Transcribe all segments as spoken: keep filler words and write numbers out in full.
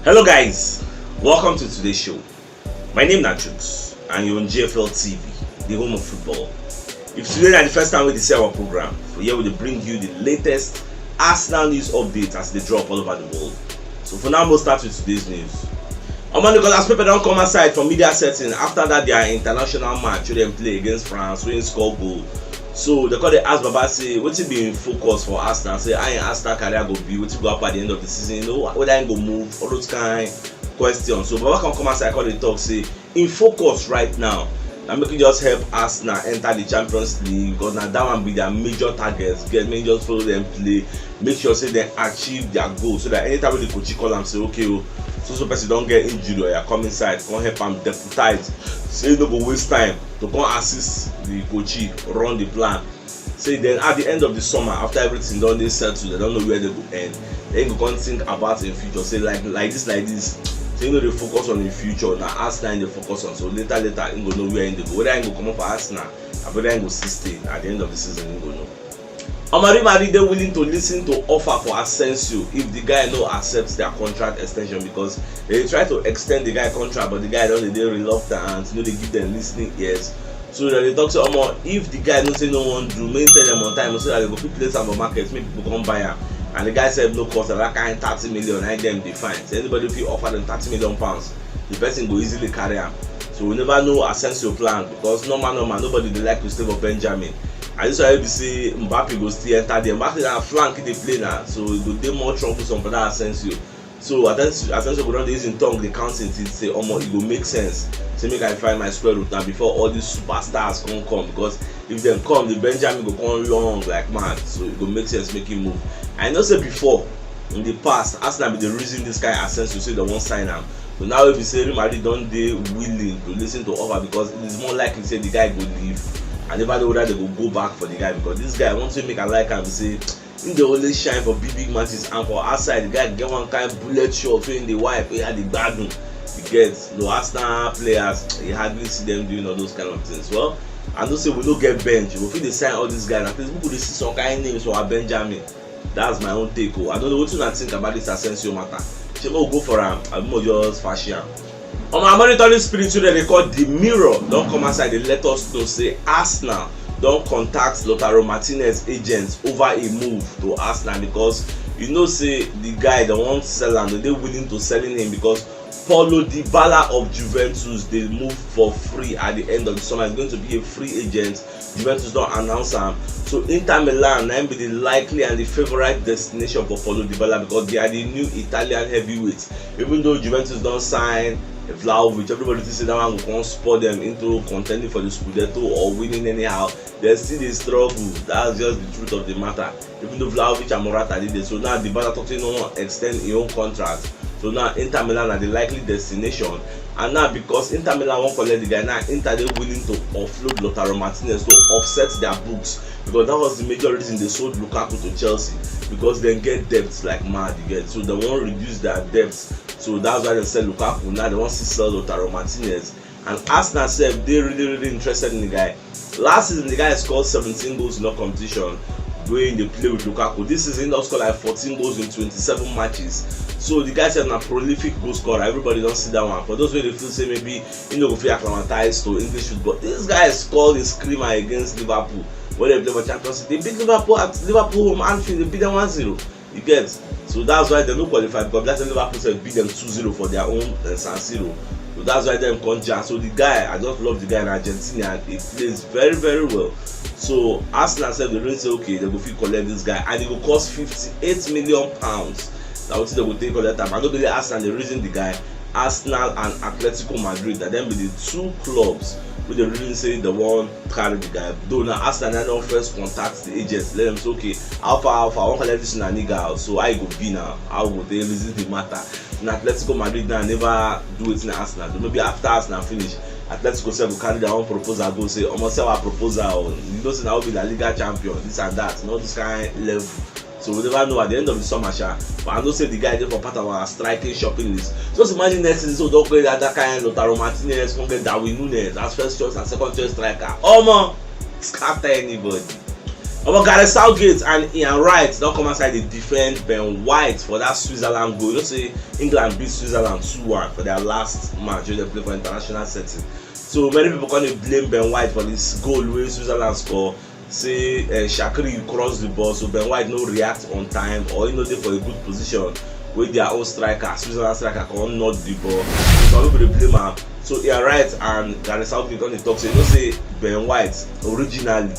Hello guys, welcome to today's show. My name na Jukes and you're on G F L T V, the home of football. If today na the first time wey you see our program, for here we dey bring you the latest Arsenal news update as they drop all over the world. So for now, we'll start with today's news. Omo, Nicolas Pepe don come outside for media setting after that their international match wey dem play against France, wey he score goal. So they come dey ask Baba say wetin be him focus for Arsenal, say how him Arsenal career go be, wetin go happen at the end of the season, you know, whether he go move, all those kind questions. So Baba come come outside come dey talk say him focus right now na make he just help Arsenal enter the Champions League, because na that one be their major target. Get, make he just follow them play, make sure say dem achieve their goal, so that anytime wey the coach call am say, okay o, so so person don get injury, oya come inside, come help am deputize, say he no go waste time to come assist the coach run the plan. Say then at the end of the summer, after everything don dey settled, dem don know where they go end, then he go come think about him future, say like like this, like this. So he no dey focus on him future, na Arsenal he dey focus on. So later later he go know where he dey go, whether he go comot for Arsenal or whether he go still stay. At the end of the season he go know. Omo, Real Madrid dey willing to listen to offer for Asensio if the guy no accept their contract extension, because they dey try to extend the guy contract, but the guy don dey dey reluctant, no dey give them listening ears. So dem dey talk say, omo, if the guy know say no wan do, make him tell them on time so that they go fit place am for market, make people come buy am. And the guy sef no cost, na that kind thirty million na dem dey find. So anybody fit offer them thirty million pounds, the person go easily carry am. So we never know Asensio plan, because normal normal nobody dey like to stay for Benjamin. And this one wey be say Mbappe go still enter there. Mbappe na flank he dey play na, so e go dey more troublesome for that Asensio. So Asensio, Asensio go don dey use him tongue dey count him teeth say, omo, e go make sense say make I find my square root now before all these superstars come come, because if dem come, the Benjamin go come long like mad. So e go make sense make him move. I know say before, in the past, Arsenal bin dey reason this kind Asensio say dem wan sign am. But now wey be say Real Madrid don dey willing to listen to offer, because it is more likely say the guy go leave. I never know whether they go go back for the guy, because this guy, one thing make I like am be say he dey always shine for big big matches, and for outside the guy get one kind bullet shot wey he dey wipe wey I dey gbadun. You get, though Arsenal players, you hardly see them doing all those kind of things. Well, I know say we no get bench, we fit dey sign all these guys. At least we go dey see some kind names for our Benjamin. That's my own take o. I don't know wetin una think about this Asensio matter. Shey make we go for am, abi make we just fashi am? Omo, our monitoring spirit wey dem dey call the Mirror don come outside dey let us know say Arsenal don contact Lautaro Martinez agents over a move to Arsenal, because you know say the guy dem wan sell am, dem dey willing to selling him, because Paulo Dybala of Juventus dey move for free at the end of the summer. He's going to be a free agent. Juventus don announce am. So Inter Milan na im be the likely and the favourite destination for Paulo Dybala, because they are the new Italian heavyweights. Even though Juventus don sign Vlahovic, everybody think say that one go come spur them into contending for the Scudetto or winning anyhow. They still dey struggle. That's just the truth of the matter. Even though Vlahovic and Morata dey there, so now Dybala talk say no wan extend him own contract. So now Inter Milan na the likely destination. And now because Inter Milan wan collect the guy, now Inter dey willing to offload Lautaro Martinez to offset their books, because that was the major reason they sold Lukaku to Chelsea, because dem get debts like mad, you get. So dem wan reduce their debts. So that's why dem sell Lukaku. Now dem wan still sell Lautaro Martinez. And Arsenal sef dey really really interested in the guy. Last season, the guy scored seventeen goals in all competition wey he dey play with Lukaku. This season, he don score like fourteen goals in twenty-seven matches. So the guy sef na prolific goal scorer. Everybody don see that one. For those wey dey feel say maybe he no go fit acclimatise to English football, this guy scored a screamer against Liverpool wey dem play for Champions League. They beat Liverpool at Liverpool home, Anfield, they beat them one zero. You get? So that's why dem no qualify, because that's why Liverpool sef beat them two zero for their own uh, San Siro. So that's why dem come jam. So the guy, I just love the guy in Argentina, and he plays very very well. So Arsenal sef dey really say okay, dem go fit collect this guy, and e go cost fifty-eight million pounds. Na wetin dem go take collect am. I no believe Arsenal dey reason the guy. Arsenal and Atletico Madrid, na dem be the two clubs wey dey reason say dem wan carry the guy. Though na Arsenal na don first contact the agent, let them say okay, how far how far, I wan collect this una nigga out, so how e go be now? How we go take reason the matter? Na Atletico Madrid now never do wetin Arsenal do. Maybe after Arsenal finish, Atletico sef go carry their own proposal go say, omo, see our proposal o. You know say na we be La Liga champion, this and that, not this kind level. So we never know at the end of the summer, sha. But I know say the guy dey for part of our striking shopping list. Just imagine next season, so we don get that, that kind Lautaro Martinez, come get Darwin Nunez as first choice and second choice striker. Omo, scatter anybody. Omo, Gareth Southgate and Ian Wright don come outside dey defend Ben White for that Switzerland goal. You know say England beat Switzerland two one for their last match wey dem play for international setting. So many people come dey blame Ben White for this goal wey Switzerland score. Say uh, Shaqiri cross the ball, so Ben White no react on time, or he no dey for a good position wey their own striker, Switzerland striker, come knock the ball. Some people dey blame am. So Ian Wright and Gareth Southgate come dey talk say, you know say Ben White originally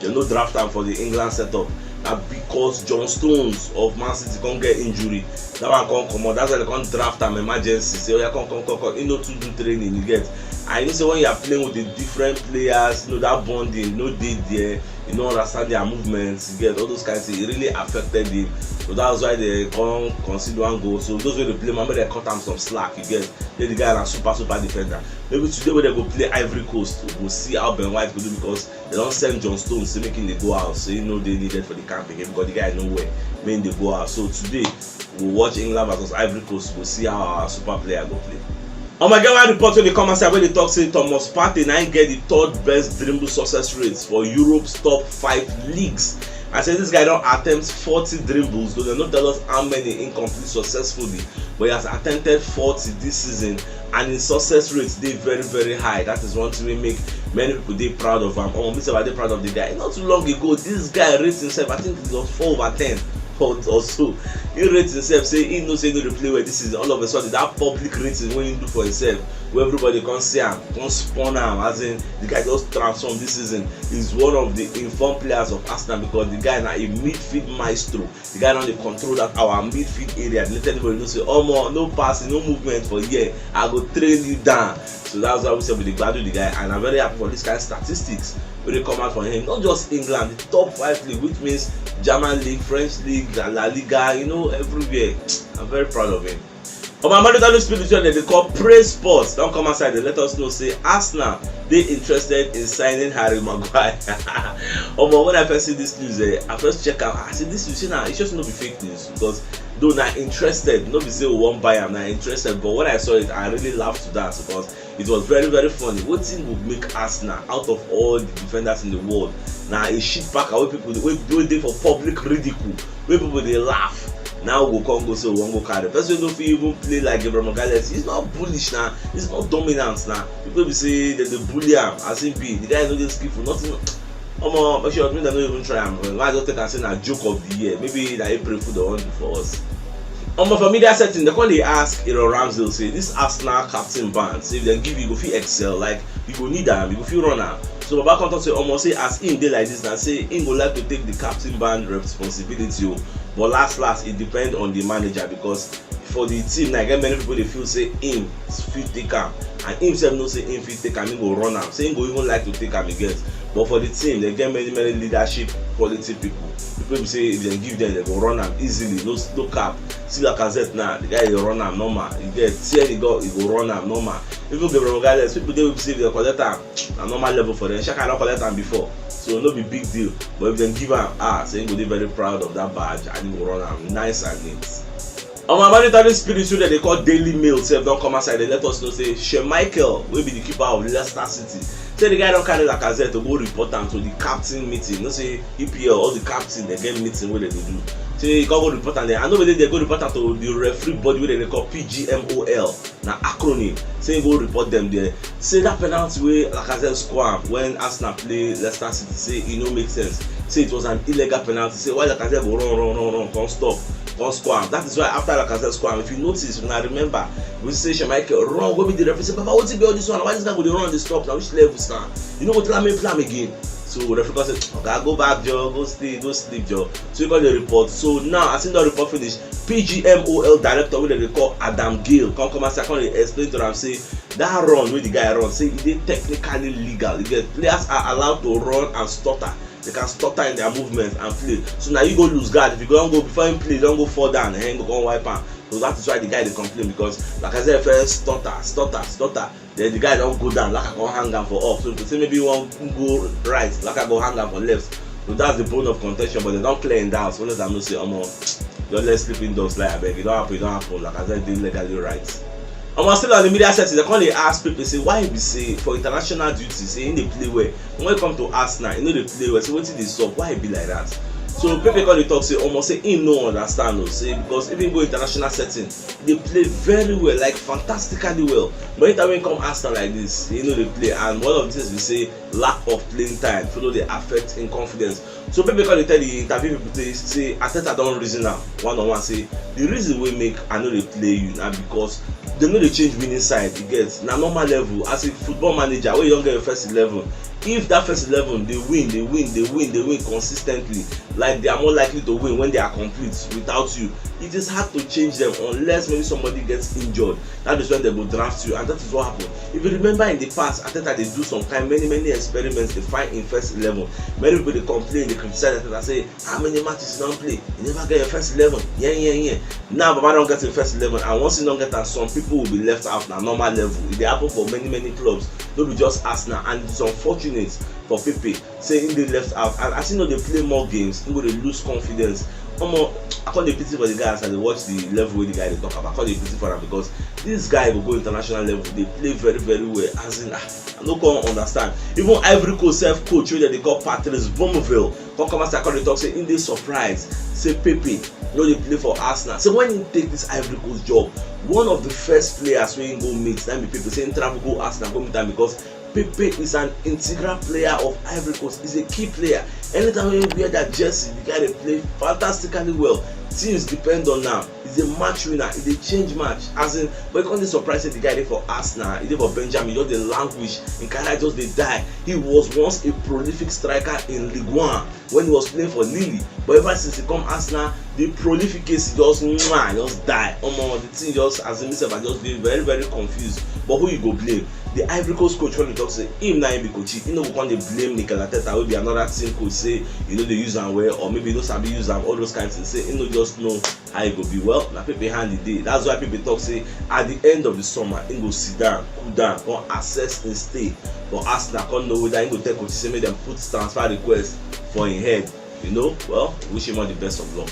dem no draft am for the England setup. Na because John Stones of Man City come get injury, that one come comot. That's why dem come draft am emergency. Say, oya, come, come, come, come. He no too do training, you get. And you know say when you are playing with the different players, you know that bonding no dey there. You no understand their movements, you get, all those kind of things. It really affected him. So that's why dem come concede one goal. So those wey dey blame am, make dem cut am some slack, you get. Say the guy na super, super defender. Maybe today wey dem go play Ivory Coast, we go see how Ben White go do, because dem don send John Stones say make him dey go out, say he no dey needed for the camp again because the guy no well, make him dey go out. So today we watch England versus Ivory Coast, we go see how our super player go play. Omo, e get one report wey dey come outside wey dey talk say Thomas Partey na him get the third best dribble success rate for Europe's top five leagues. I say this guy don attempt forty dribbles, though dem no tell us how many he complete successfully, but he has attempted forty this season, and his success rate dey very, very high. That is one thing wey make many people dey proud of am. Omo, me sef, I dey proud of the guy. Not too long ago, this guy rate himself, I think it was four over ten or, or so. He rate himself say he know say he no dey play well this season. All of a sudden, that public rating wey he do for himself, where everybody come see am, come spun am, as in the guy just transform this season. He's one of the informed players of Arsenal because the guy na a midfield maestro. The guy don dey control that our midfield area. Let anybody know say, omo, no passing, no movement for here, I go trail you down. So that's why we say we dey gbadu the guy, and I'm very happy for this kind of statistics wey dey come out from him. Not just England, the top five league, which means German league, French league, La Liga, you know, everywhere. I'm very proud of him. Omo, another spirit wey dem dey call Praise Sports don come outside dey let us know say Arsenal dey interested in signing Harry Maguire. Omo, when I first see this news, eh, I first check am. I say this news, say na, e sure say no be fake news, because though na interested, no be say we wan buy am, na interested. But when I saw it, I really laughed to that because it was very, very funny. Wetin go make Arsenal, out of all the defenders in the world, na a shit packer wey people dey, wey, wey dey for public ridicule, wey people dey laugh, now we go come go say we wan go carry person wey no fit even play like Gabriel Magalhaes. He's not bullish na, he's not dominant na. People be say dem dey bully am as he be. The guy no dey skillful, nothing. Omo, make sure make dem no even try am. Why I just take am say na joke of the year? Maybe na April Fool dem wan do for us. Omo, for media setting, dem come dey ask Aaron Ramsdale say this Arsenal captain band, say if dem give you, you go fit excel, like, you go need am, you go fit run am. So Baba come talk say, omo, say as him dey like this na, say him go like to take the captain band responsibility o, but last last, e depend on the manager, because for the team na, e get many people dey feel say him fit take am, and him sef know say him fit take am, him go run am, say him go even like to take am again. But for the team, dem get many, many leadership quality people. People be say if dem give dem, dem go run am easily, no, no cap. See Lacazette now, the guy dey run am normal. You get Tierney, go, he go run am normal. Even Gabriel Magalhaes, people dey wey be say if dem collect am, na normal level for them. Xhaka don collect am before, so no be big deal. But if dem give am, ah, say him go dey very proud of that badge and him go run am nice and neat. Omo, American spirit wey dem dey call Daily Mail sef don come outside dey let us know say Schmeichel, wey be the keeper of Leicester City, say the guy don carry Lacazette to go report am to the captain meeting. You know say E P L, all the captain, dem get meeting wey dem dey do. Say he come go report am there. I no believe dem go report am to the referee body wey dem dey call P G M O L, na acronym. Say he go report them there. Say that penalty wey Lacazette score am when Arsenal play Leicester City, say e no make sense. Say it was an illegal penalty. Say why Lacazette go run, run, run, run, come stop, come score am. That is why after Lacazette score am, if you notice, if una remember, we say Schmeichel run, go meet the referee, say, "Baba, wetin be all this one? Why this guy go dey run, dey stop? Na which level stand? You no go tell am make play am again." So referee come say, "Oga, go back, Joe, go stay, go sleep, Joe." So he come dey report. So now, as he don report finish, P G M O L director wey dem dey call Adam Gill come come outside, come dey explain to am say that run wey the guy run, say e dey technically legal. You get, players are allowed to run and stutter. They can stutter in their movement and play. So now you go lose guard. If you go, don go, before him play, don go fall down, eh, him go come wipe am. So that is why the guy dey complain, because Lacazette first stutter, stutter, stutter. Then the guy don go down, Laka come hang am for up. So to say maybe one go right, Laka go hang am for left. So that's the bone of contention, but dem don clear him down. So let am know say, omo, don't let sleeping dogs lie, abeg. E don happen, e don happen. Lacazette dey legally right. Omo, still on the media setting, they come dey ask Pepe say why he be say for international duty say he dey play well. When it come to Arsenal, he no dey play well. So wetin dey sup? Why he be like that? So Pepe come dey talk say omo say he no understand o, say because even go international setting, he dey play very well, like fantastically well. But anytime when come Arsenal like this, he no dey play. And one of the things we say lack of playing time follow dey affect in confidence. So Pepe come dey tell the interview people say, say Arteta don reason am one on one say the reason wey make I no dey play you na because dem no dey change winning side. You get, na normal level as a football manager wey you don get your first eleven. If that first eleven dey win, dey win, dey win, dey win consistently, like they are more likely to win when they are complete without you. It is hard to change them unless maybe somebody gets injured. That is when they go draft you, and that is what happened. If you remember in the past, Arteta dey do some kind many many experiments dey find in first eleven. Many people dey complain, dey criticize Arteta say how many matches you don play, you never get your first eleven. Yeah, yeah, yeah. Now Baba don get him first eleven, and once he don get am, some people will be left out na normal level. E dey happen for many many clubs, no be just Arsenal, and it is unfortunate for Pepe say he dey left out, and as he no dey play more games, he go dey lose confidence. Omo, I come dey pity for the guy as I dey watch the level wey the guy dey talk about. I come dey pity for am because this guy go go international level, dey play very very well. As in, ah, I no come understand. Even Ivory Coast sef coach wey dem dey call Patrice Boumville come come outside come dey talk say he dey surprised say Pepe no dey play for Arsenal. Say when he take this Ivory Coast job, one of the first players wey he go meet na be Pepe. Say he travel go Arsenal go meet am because Pepe is an integral player of Ivory Coast. He's a key player. Anytime wey he wear that jersey, the guy dey play fantastically well. Teams depend on am. He's a match winner. He dey change match. As in, but you come dey surprise say the guy dey for Arsenal, he dey for Benjamin, just dey languish. Him career just dey die. He was once a prolific striker in Ligue one when he was playing for Lille. But ever since he come Arsenal, the prolificacy just mwah, just die. Omo, the thing just, as in, myself, I just dey very very confused. But who you go blame? The Ivory Coast coach when he talk say him na him be coach, he no go come dey blame Mikel Arteta wey be another team coach say he no dey use am well, or maybe he no sabi use am, all those kind things. Say he no just know how e go be. Well, na Pepe hand e dey. That's why Pepe talk say at the end of the summer, he go sit down, cool down, come assess him stay for Arsenal, come know whether he go tell coach say make dem put transfer request for him head. You know, well, wish him all the best of luck.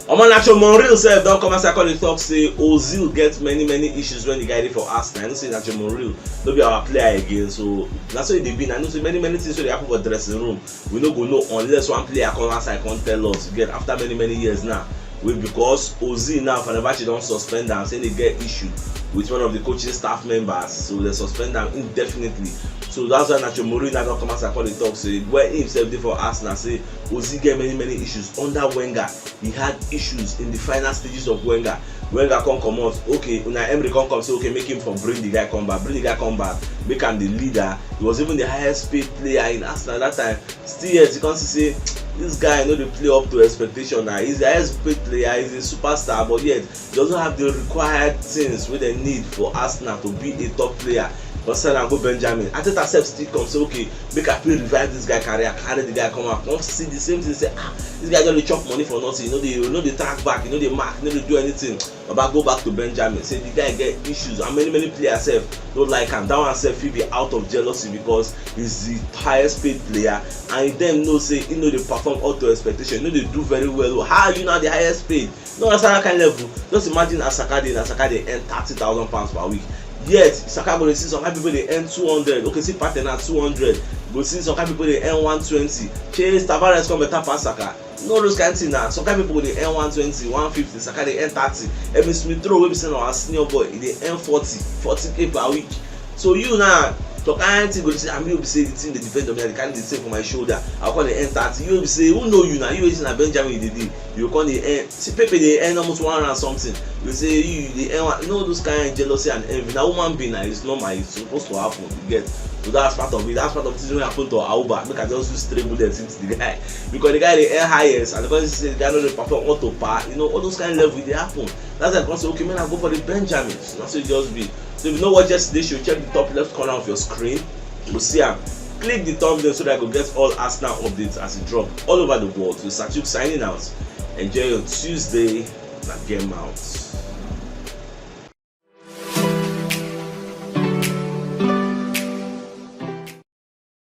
Omo, Nacho Monreal sef don come outside come dey talk say Ozil get many many issues when the guy dey for Arsenal. I know say Nacho Monreal no be our player again, so na so e dey be. I know say many many things wey dey happen for dressing room, we no go know unless one player come outside come tell us. You get, after many many years now, wey because Ozil now, Fenerbahce don suspend am, say they get issue with one of the coaching staff members, so they suspend am indefinitely. So that's why Nacho Monreal now don come outside come dey talk say where he himself dey for Arsenal, say Ozil get many many issues under Wenger. He had issues in the final stages of Wenger. Wenger come comot, okay, Unai Emery come come say okay, make him for bring the guy come back, bring the guy come back, make am the leader. He was even the highest paid player in Arsenal that time. Still yet you come see say this guy no dey play up to expectation. Now he's the highest paid player, he's a superstar, but yet he doesn't have the required things wey dem need for Arsenal to be a top player. Come sell am go Benjamin. Arteta sef still come say okay, make I fit revive this guy career, carry the guy come out. Come see the same thing, say ah, this guy just dey chop money for nothing. You know, dey, you know, dey track back, you know, dey mark, you know, dey do anything. Baba go back to Benjamin, say the guy get issues, and many many players sef no like am. That one sef fit be out of jealousy because he's the highest paid player, and dem know say he no dey perform up to expectation, he no dey do very well. How you now the highest paid? No understand that kind level. Just imagine as Saka dey, na Saka dey earn thirty thousand pounds per week. Yet Saka go dey see some kind people dey earn two hundred. Okay, see Partey na two hundred. Go see some kind people dey earn one twenty. Chase Tavares come better pass Saka. No, those kind thing na some kind people dey earn one twenty, one fifty, Saka dey earn thirty. Emile Smith Rowe wey be say na our senior boy, he dey earn forty, forty k per week. So you now, to kind thing go dey say, I'm you be say the thing dey depend on me, I dey carry the thing for my shoulder, I come dey earn thirty. You be say, who know you now? You wey say na Benjamin you dey dey, you come dey earn. See, Pepe dey earn almost one hundred and something. You say you dey earn one. No, those kind jealousy and envy. Na human being, na it's normal. It's supposed to happen. You get? So that's part of it. That's part of the thing wey happen to Auba. Make I just use stray bullet hit the guy because the guy dey earn highest, and because he say the guy no dey perform up to par, you know, all those kind level dey happen. That's why I come say okay, make I go for the Benjamins. Na so e just be. So if you no watch yesterday show, check the top left corner of your screen. You go see am. Click the thumbnail so that you go get all Arsenal updates as e drop all over the world. So Satuk signing out. Enjoy your Tuesday. Na game out.